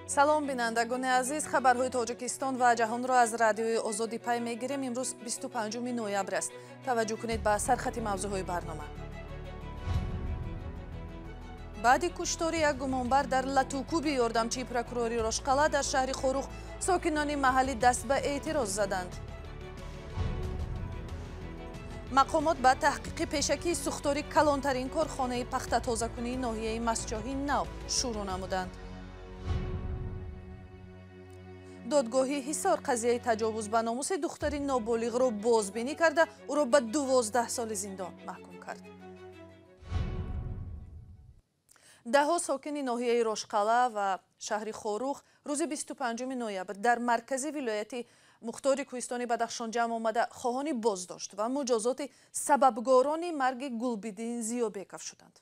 Салом, бинандагони азиз. Хабарҳои Тоҷикистон ва ҷаҳонро аз радиои Озодӣ пай мегирем. Имрӯз 25 ноябр аст. Таваҷҷӯҳ кунед ба сархати мавзӯъҳои барнома. Баъди куштори як гумонбар дар латукӯби ёрдамчии прокурори Рошқалъа дар шаҳри Хоруғ, сокинони маҳаллӣ даст ба эътироз заданд. Мақомот ба таҳқиқи пешакии сӯхтори калонтарин корхонаи пахтатозакунии ноҳияи Мастчоҳи Нав шурӯъ намуданд. Додгоҳи Ҳисор қазияи таҷовуз ба номуси духтари ноболиғро бозбинӣ карда, ӯро ба 12 соли зиндон маҳкум кард. Даҳҳо сокини ноҳияи Рошқалъа ва шаҳри Хоруғ рӯзи 25 ноябр дар маркази вилояти мухтори кӯҳистони Бадахшон ҷамъ омада, хоҳони боздошт ва муҷозоти сабабгорони марги Гулбиддин Зиёбеков шуданд.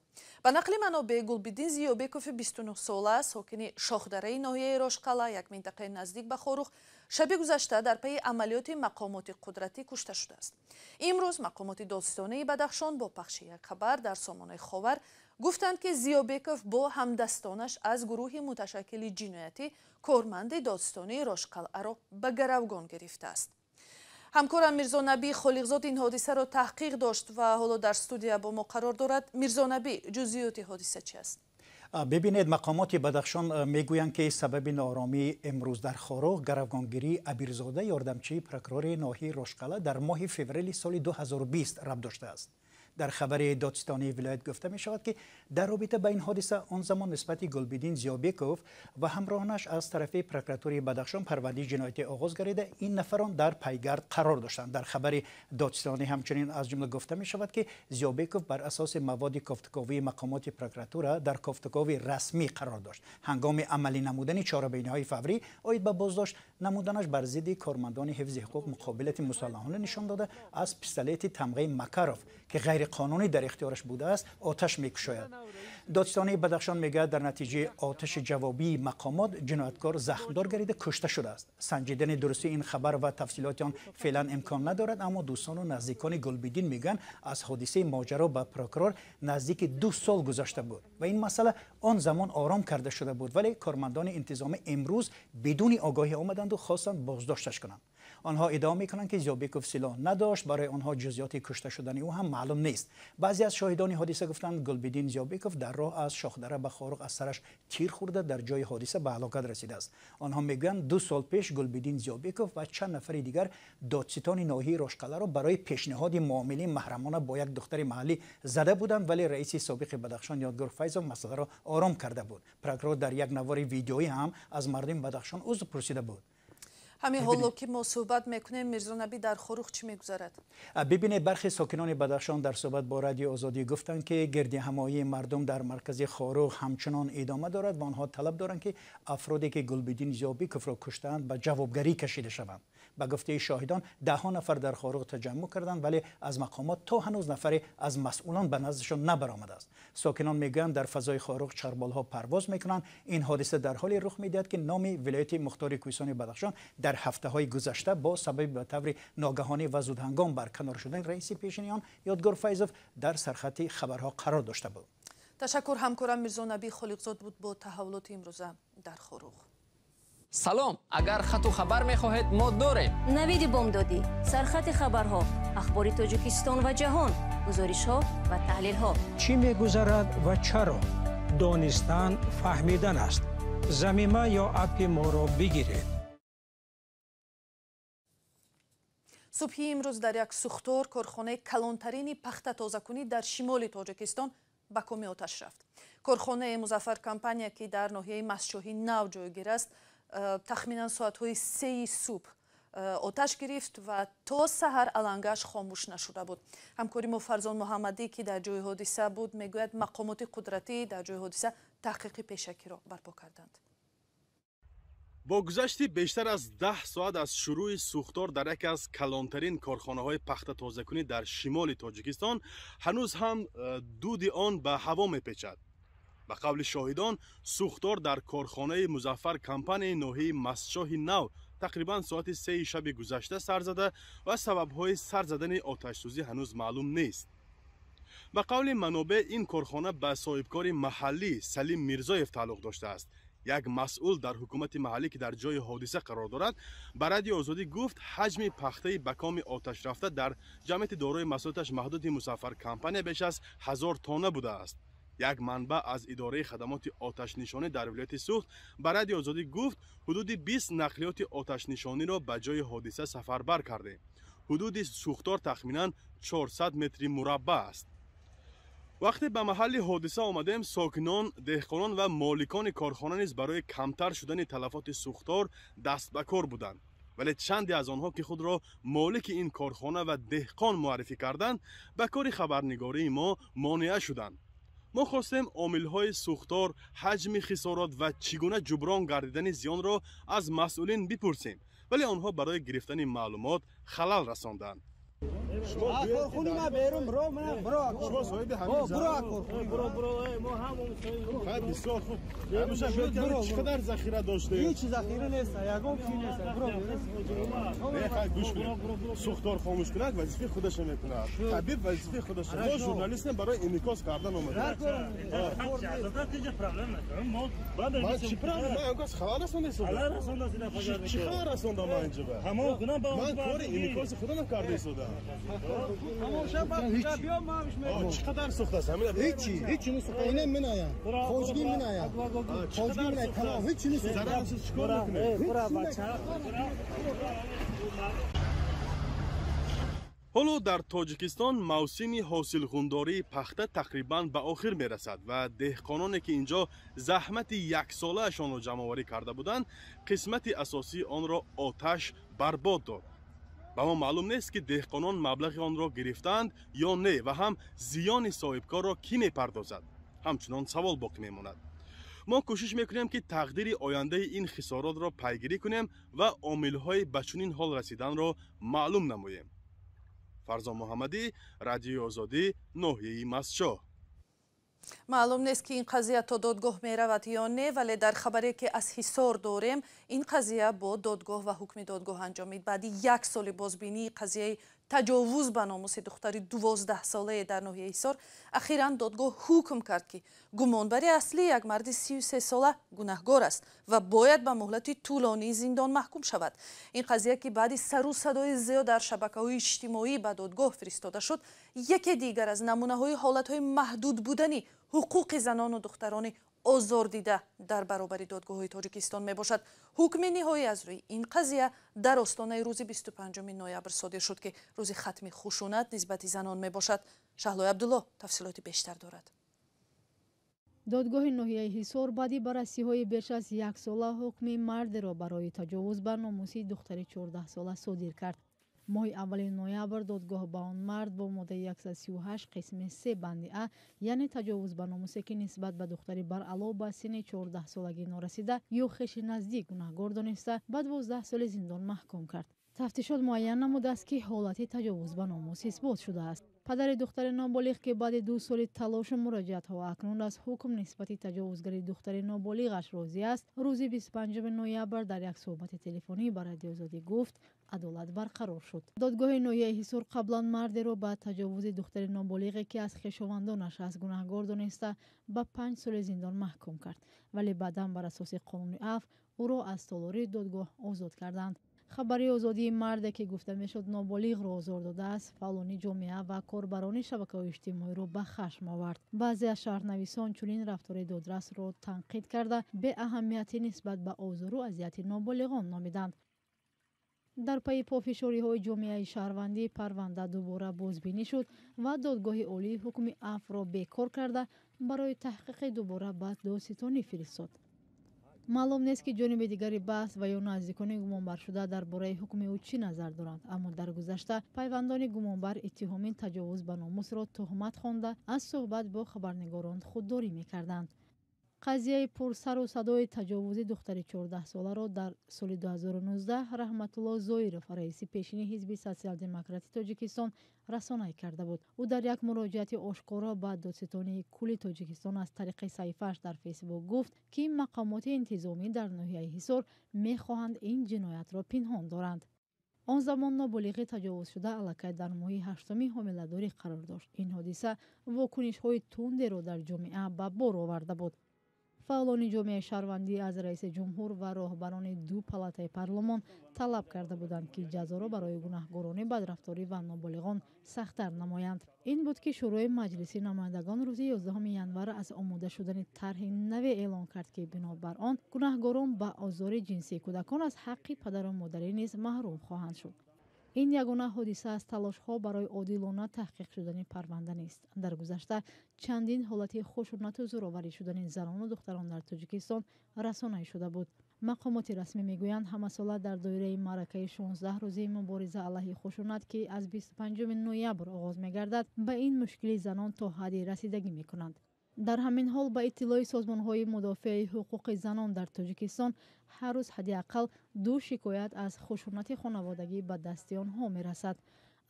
Ба нақли манобеъ, Гулбиддин Зиёбекови 29-сола, сокини Шохдараи ноҳияи Рошқалъа, як минтақаи наздик ба Хоруғ, шаби гузашта дар пайи амалиёти мақомоти қудратӣ кушта шудааст. Имрӯз мақомоти додситонии Бадахшон бо пахши як хабар дар сомонаи Ховар гуфтанд, ки Зиёбеков бо ҳамдастонаш аз гурӯҳи муташаккили ҷиноятӣ корманди додситонии Рошқалъаро ба гаравгон гирифтааст. Ҳамкорам Мирзонабӣ Холиқзод ин ҳодисаро таҳқиқ дошт ва ҳоло дар студия бо мо қарор дорад. Мирзонабӣ, ҷузъиёти ҳодиса чи аст? Бибинед, мақомоти Бадахшон мегӯянд, ки сабаби нооромии имрӯз дар Хоруғ гаравгонгирии Абирзода, ёрдамчии прокурори ноҳияи Рошқалъа, дар моҳи феврали соли 2020 рабт доштааст. Дар хабари додситонии вилоят гуфта мешавад, ки дар робита ба ин ҳодиса он замон нисбати Гулбиддин Зиёбеков ва ҳамроҳонаш аз тарафи прокуратураи Бадахшон парвандаи ҷиноятӣ оғоз гардида, ин нафарон дар пайгард қарор доштанд. Дар хабари додситонӣ ҳамчунин аз ҷумла гуфта мешавад, ки Зиёбеков бар асоси маводи кофтуковии мақомоти прокуратура дар кофтукови расмӣ қарор дошт. Ҳангоми амалӣ намудани чорабиниҳои фаврӣ оид ба боздошт намуданаш бар зидди кормандони ҳифзи ҳуқуқ муқобилати мусаллаҳона нишон дода, аз пистолети тамғаи Макаров, ки ғайриқонунӣ дар ихтиёраш будааст, оташ мекушояд. Додситонии Бадахшон мегӯяд, дар натиҷаи оташи ҷавобии мақомот ҷинояткор захмдор гардида, кушта шудааст. Санҷидани дурустии ин хабар ва тафсилоти он феълан имкон надорад, аммо дӯстону наздикони Гулбиддин мегӯянд, аз ҳодисаи моҷаро ба прокурор наздики 2 сол гузашта буд ва ин масъала он замон ором карда шуда буд, вале кормандони интизомӣ имрӯз бидуни огоҳӣ омаданду хостанд боздошташ кунанд. Онҳо иддао мекунанд, ки Зиёбеков силоҳ надошт, барои онҳо ҷузъиёти кушта шудани ӯ ҳам маълум нест. Баъзе аз шоҳидони ҳодиса гуфтанд, Гулбиддин Зиёбеков дар роҳ аз Шохдара ба Хоруғ аз сараш тир хӯрда, дар ҷои ҳодиса ба ҳалокат расидааст. Онҳо мегӯянд, 2 сол пеш Гулбиддин Зиёбеков ва чанд нафари дигар додситони ноҳияи Рошқалъаро барои пешниҳоди муомилаи маҳрамона бо як духтари маҳаллӣ зада буданд, вале раиси собиқи Бадахшон Ёдгор Файзов масъаларо ором карда буд. Прокурор дар як навори видеоӣ ҳам аз мардуми Бадахшон узр пурсида буд. Ҳамин ҳоло ки мо суҳбат мекунем, Мирзонабӣ, дар Хоруғ чӣ мегузарад? Бибинед, бархе сокинони Бадахшон дар суҳбат бо радиои Озодӣ гуфтанд, ки гирдиҳамоии мардум дар маркази Хоруғ ҳамчунон идома дорад ва онҳо талаб доранд, ки афроде ки Гулбиддин Зиёбековро куштаанд, ба ҷавобгарӣ кашида шаванд. Ба гуфтаи шоҳидон, даҳҳо нафар дар Хоруғ таҷаммуъ карданд, вале аз мақомот то ҳанӯз нафаре аз масъулон ба наздашон набаромадааст. Сокинон мегӯянд, дар фазои Хоруғ чарболҳо парвоз мекунанд. Ин ҳодиса дар ҳоле рух медиҳад, ки номи вилояти мухтори кӯҳистони Бадахшон дар ҳафтаҳои гузашта бо сабаби ба таври ногаҳонӣ ва зудҳангом барканор шудани раиси пешини он Ёдгор Файзов дар сархати хабарҳо қарор дошта буд. Ташаккур, ҳамкорам Мирзонабӣ Холиқзод буд бо таҳаввулоти имрӯза дар Хоруғ. Салом, агар хату хабар мехоҳед, мо дорем. Навиди бомдодӣ, сархати хабарҳо, ахбори Тоҷикистон ва ҷаҳон, гузоришҳо ва таҳлилҳо. Чӣ мегузарад ва чаро? Донистан фаҳмидан аст. Замима ё аппи моро бигиред. Субҳи имрӯз дар як сӯхтор корхонаи калонтарини пахтатозакунӣ дар шимоли Тоҷикистон ба коми оташ рафт. Корхонаи Музаффар компания, ки дар ноҳияи Мастчоҳи Нав ҷойгир аст, тахминан соатҳои 3 субҳ оташ гирифт ва то саҳар алангаш хомӯш нашуда буд. Ҳамкори мо Фарзон Муҳаммадӣ, ки дар ҷои ҳодиса буд, мегӯяд, мақомоти қудратӣ дар ҷои ҳодиса таҳқиқи пешакиро барпо карданд. Бо гузашти бештар аз 10 соат аз шурӯи сӯхтор дар яке аз калонтарин корхонаҳои пахтатозакунӣ дар шимоли Тоҷикистон, ҳанӯз ҳам дуди он ба ҳаво мепечад. Ба қавли шоҳидон, сӯхтор дар корхонаи Музаффар компанияи ноҳияи Мастчоҳи Нав тақрибан соати 3 шаби гузашта сар зада ва сабабҳои сар задани оташсӯзӣ ҳанӯз маълум нест. Ба қавли манобеъ, ин корхона ба соҳибкори маҳаллӣ Салим Мирзоев тааллуқ доштааст. Як масъул дар ҳукумати маҳаллӣ, ки дар ҷои ҳодиса қарор дорад, ба Радиои Озодӣ гуфт, ҳаҷми пахтаи ба коми оташ рафта дар ҷамъияти дорои масъулияташ маҳдуди Мусаффар компания беш аз 1000 тонна будааст. Як манбаъ аз идораи хадамоти оташнишонӣ дар вилояти Суғд ба Радиои Озодӣ гуфт, ҳудуди 20 нақлиёти оташнишониро ба ҷои ҳодиса сафарбар кардем. Ҳудуди сӯхтор тахминан 400 метри мураббаъ аст. Вақте ба маҳалли ҳодиса омадем, сокинон, деҳқонон ва моликони корхона низ барои камтар шудани талафоти сӯхтор даст ба кор буданд. Вале чанде аз онҳо, ки худро молики ин корхона ва деҳқон муаррифӣ карданд, ба кори хабарнигории мо монеа шуданд. Мо хостем омилҳои сӯхтор, ҳаҷми хисорот ва чӣ гуна ҷуброн гардидани зиёнро аз масъулин бипурсем, вале онҳо барои гирифтани маълумот халал расонданд. Корхона ма берун бро, мана бро. Шумо соҳиби ҳамин бро корхона. Бро, бро, мо ҳам хай, бисёр хуб. Ҳамеша чӣ қадар захира доштед? Ҳеҷ захира нест, ягон чиз нест. Бро. Не, хай, гӯш кунед. Сӯхтор хомӯш кунад вазифаи худаша мекунад. Табиб вазифаи худаша. Мо журналистем, барои инъикос кардан омадем. Ман чӣ проблема? Ман ягон кас халал расонда Халал расонда. Чӣ халал расондам ман инҷа? Ман кори инъикоси худам карда истодам. Чӣ қадар сӯхтааст? Ҳечи, ҳечи несӯхта. Ина миная. Хоҷгӣ миная. Хоҷгӣ миная, тамом, ҳечи несӯхта. Зарар чӣ кор мекунед? Ҳоло дар Тоҷикистон мавсими ҳосилхундории пахта тақрибан ба охир мерасад ва деҳқононе, ки инҷо заҳмати яксолаашонро ҷамъоварӣ карда буданд, қисмати асосии онро оташ барбод дод. Ба мо маълум нест, ки деҳқонон маблағи онро гирифтаанд ё не ва ҳам зиёни соҳибкорро кӣ мепардозад, ҳамчунон савол боқӣ мемонад. Мо кӯшиш мекунем, ки тақдири ояндаи ин хисоротро пайгирӣ кунем ва омилҳои ба чунин ҳол расиданро маълум намоем. Фарзон Муҳаммадӣ, Радиои Озодӣ, ноҳияи Мастчоҳ. Маълум нест, ки ин қазия то додгоҳ меравад ё не, вале дар хабаре, ки аз Ҳисор дорем, ин қазия бо додгоҳ ва ҳукми додгоҳ анҷомид. Баъди як соли бозбинии қазияи таҷовуз ба номуси духтари 12-солае дар ноҳияи Ҳисор, ахиран додгоҳ ҳукм кард, ки гумонбари аслӣ, як марди 33-сола, гунаҳгор аст ва бояд ба муҳлати тӯлонии зиндон маҳкум шавад. Ин қазия, ки баъди сару садои зиёд дар шабакаҳои иҷтимоӣ ба додгоҳ фиристода шуд, яке дигар аз намунаҳои ҳолатҳои маҳдуд будани ҳуқуқи занону духтарони озордида дар баробари додгоҳҳои Тоҷикистон мебошад. Ҳукми ниҳоӣ аз рӯи ин қазия дар остонаи рӯзи 25 ноябр содир шуд, ки рӯзи хатми хушунат нисбати занон мебошад. Шаҳлои Абдулло тафсилоти бештар дорад. Додгоҳи ноҳияи Ҳисор баъди баррасиҳои беш аз яксола ҳукми мардеро барои таҷовуз ба номуси духтари 14-сола содир кард. Моҳи аввали ноябр додгоҳ ба он мард бо моддаи 138 қисми 3 банди А, яъне таҷовуз ба номусе, ки нисбат ба духтари баръало ба синни 14-солагӣ норасида ё хеши наздик, гунаҳгор дониста, ба 12 соли зиндон маҳкум кард. Тафтишот муайян намудааст, ки ҳолати таҷовуз ба номус исбот шудааст. Падари духтари ноболиғ, ки баъди 2 соли талошу муроҷиатҳо акнун аз ҳукм нисбати таҷовузгари духтари ноболиғаш розӣ аст, рӯзи 25 ноябр дар як суҳбати телефонӣ ба Радиои Озодӣ гуфт, адолат барқарор шуд. Додгоҳи ноҳияи Ҳисор қаблан мардеро ба таҷовузи духтари ноболиғе, ки аз хешовандонаш аст, гунаҳгор дониста, ба 5 соли зиндон маҳкум кард, вале баъдан бар асоси қонуни афв ӯро аз толори додгоҳ озод карданд. Хабари озодии марде, ки гуфта мешуд ноболиғро озор додааст, фаъолони ҷомеа ва корбарони шабакаҳои иҷтимоиро ба хашм овард. Баъзе аз шаҳрнависон чунин рафтори додрасро танқид карда, беаҳамияти нисбат ба озору азияти ноболиғон номиданд. Дар пайи пофишориҳои ҷомеаи шаҳрвандӣ парванда дубора бозбинӣ шуд ва додгоҳи олӣ ҳукми афвро бекор карда, барои таҳқиқи дубора ба додситонӣ фиристод. Маълум нест, ки ҷониби дигари баҳс ва ё наздикони гумонбаршуда дар бораи ҳукми ӯ чӣ назар доранд, аммо дар гузашта пайвандони гумонбар иттиҳоми таҷовуз ба номусро туҳмат хонда, аз суҳбат бо хабарнигорон худдорӣ мекарданд. Қазияи пурсару садои таҷовузи духтари 14-соларо дар соли 2019 Раҳматулло Зоиров, раиси пешини Ҳизби Социал-демократи Тоҷикистон, расонаӣ карда буд. Ӯ дар як муроҷиати ошкоро ба додситонии кулли Тоҷикистон аз тариқи саҳифааш дар Фейсбук гуфт, ки мақомоти интизомӣ дар ноҳияи Ҳисор мехоҳанд ин ҷиноятро пинҳон доранд. Он замон ноболиғи таҷовузшуда аллакай дар моҳи ҳаштуми ҳомиладорӣ қарор дошт. Ин ҳодиса вокунишҳои тундеро дар ҷомеа ба бор оварда буд. Фаъолони ҷомеаи шаҳрвандӣ аз раиси ҷумҳур ва роҳбарони ду палатаи парлумон талаб карда буданд, ки ҷазоро барои гунаҳгорони бадрафторӣ ва ноболиғон сахттар намоянд. Ин буд, ки Шӯрои Маҷлиси намояндагон рӯзи 11 январ аз омода шудани тарҳи наве эълон кард, ки бинобар он гунаҳгорон ба озори ҷинсии кӯдакон аз ҳаққи падару модарӣ низ маҳрум хоҳанд шуд. Ин ягона ҳодиса аз талошҳо барои одилона таҳқиқ шудани парванда нест. Дар гузашта чандин ҳолати хушунату зӯроварӣ шудани занону духтарон дар Тоҷикистон расонаӣ шуда буд. Мақомоти расмӣ мегӯянд, ҳамасола дар доираи маъракаи 16 рӯзаи мубориза алайҳи хушунат, ки аз 25 ноябр оғоз мегардад, ба ин мушкили занон то ҳадде расидагӣ мекунанд. Дар ҳамин ҳол, ба иттилои созмонҳои мудофиаи ҳуқуқи занон дар Тоҷикистон, ҳар рӯз ҳадди ақал 2 шикоят аз хушунати хонаводагӣ ба дасти онҳо мерасад.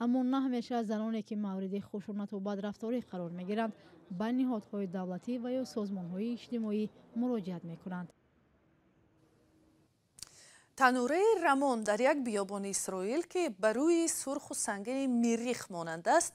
Аммо на ҳамеша заноне, ки мавриди хушунату бадрафторӣ қарор мегиранд, ба ниҳодҳои давлатӣ ва ё созмонҳои иҷтимоӣ муроҷиат мекунанд. Танураи Рамон дар як биёбони Исроил, ки ба рӯи сурху сангини Миррих монанд аст,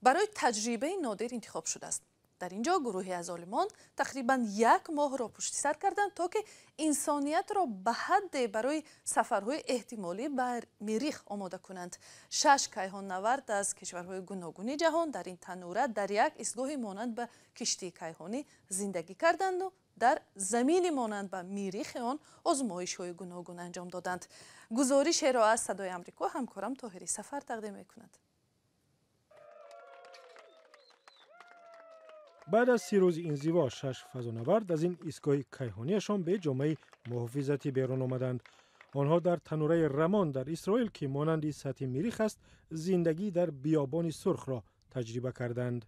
барои таҷрибаи нодир интихоб шудааст. Дар ин ҷо гурӯҳе аз олимон тақрибан як моҳро пушти сар карданд, то ки инсониятро ба ҳадде барои сафарҳои эҳтимолӣ ба Миррих омода кунанд. 6 кайҳоннавард аз кишварҳои гуногуни ҷаҳон дар ин танура дар як истгоҳи монанд ба киштии кайҳонӣ зиндагӣ карданду дар замини монанд ба Миррихи он озмоишҳои гуногун анҷом доданд. Гузоришеро аз Садои Амрико ҳамкорам Тоҳири Сафар тақдим мекунад. Баъд аз 30 рӯзи инзиво 6 фазонавард аз ин истгоҳи кайҳонияшон бе ҷомаи муҳофизатӣ берун омаданд. Онҳо дар танураи Рамон дар Исроил, ки монанди сатҳи Миррих аст, зиндагӣ дар биёбони сурхро таҷриба карданд.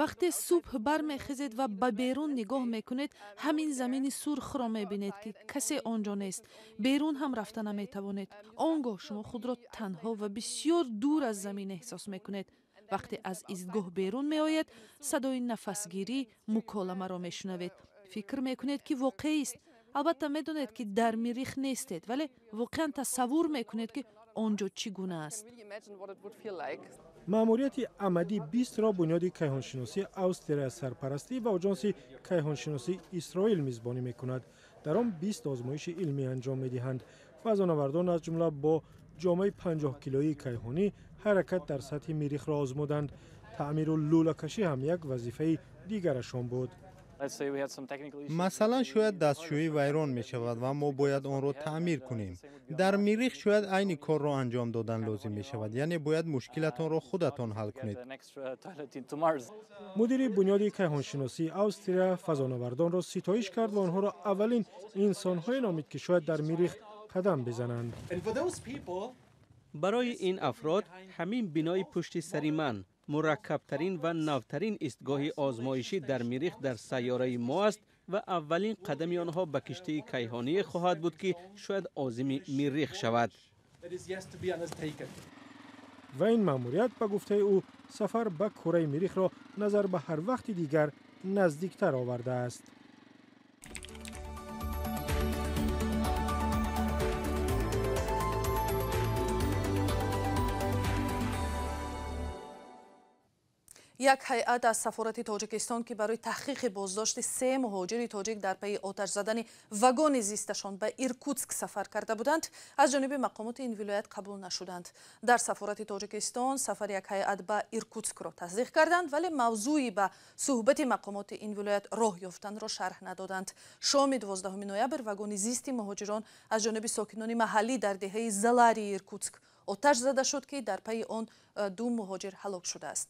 Вақте субҳ бармехезед ва ба берун нигоҳ мекунед, ҳамин замини сурхро мебинед, ки касе он ҷо нест. Берун ҳам рафта наметавонед. Он гоҳ шумо худро танҳо ва бисёр дур аз замин эҳсос мекунед. Вақте аз истгоҳ берун меояд, садои нафасгирӣ, муколамаро мешунавед. Фикр мекунед, ки воқеист. Албатта медонед, ки дар Миррих нестед, вале воқеан тасаввур мекунед, ки он ҷо чӣ гуна аст. Маъмурияти Амадӣ 20-ро бунёди кайҳоншиносии Австрия сарпарастӣ ва оҷонси кайҳоншиносии Исроил мизбонӣ мекунад. Дар он 20 озмоиши илмӣ анҷом медиҳанд. Фазонавардон аз ҷумла бо ҷомаи 50 килоии кайҳонӣ ҳаракат дар сатҳи Миррихро озмуданд. Таъмиру лӯлакашӣ ҳам як вазифаи дигарашон буд. Масалан, шояд дастшӯӣ вайрон мешавад ва мо бояд онро таъмир кунем. Дар Миррих шояд айни корро анҷом додан лозим мешавад, яъне бояд мушкилатонро худатон ҳал кунед. Мудири бунёди кайҳоншиносии Австрия фазонавардонро ситоиш кард ва онҳоро аввалин инсонҳое номид, ки шояд дар Миррих қадам бизананд. Барои ин афрод ҳамин бинои пушти сари ман мураккабтарин ва навтарин истгоҳи озмоишӣ дар Миррих, дар сайёраи мо аст ва аввалин қадами онҳо ба киштии кайҳоние хоҳад буд, ки шояд озими Миррих шавад. Ва ин маъмурият, ба гуфтаи ӯ, сафар ба кураи Миррихро назар ба ҳар вақти дигар наздиктар овардааст. Як ҳайат аз сафорати Тоҷикистон, ки барои таҳқиқи боздошти се муҳоҷири тоҷик дар пайи оташ задани вагони зисташон ба Иркутск сафар карда буданд, аз ҷониби мақомоти ин вилоят қабул нашуданд. Дар сафорати Тоҷикистон сафари як ҳайат ба Иркутскро тасдиқ карданд, вале мавзӯи ба суҳбати мақомоти ин вилоят роҳ ёфтанро шарҳ надоданд. Шоми 12 ноябр вагони зисти муҳоҷирон аз ҷониби сокинони маҳаллӣ дар деҳаи Заларии Иркутск оташ зада шуд, ки дар пайи он ду муҳоҷир ҳалок шудааст.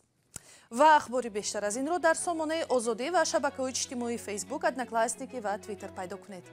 Ва ахбори бештар аз инро дар сомонаи Озодӣ ва шабакаҳои иҷтимоии Фейсбук, Одноклассники ва Твиттер пайдо кунед.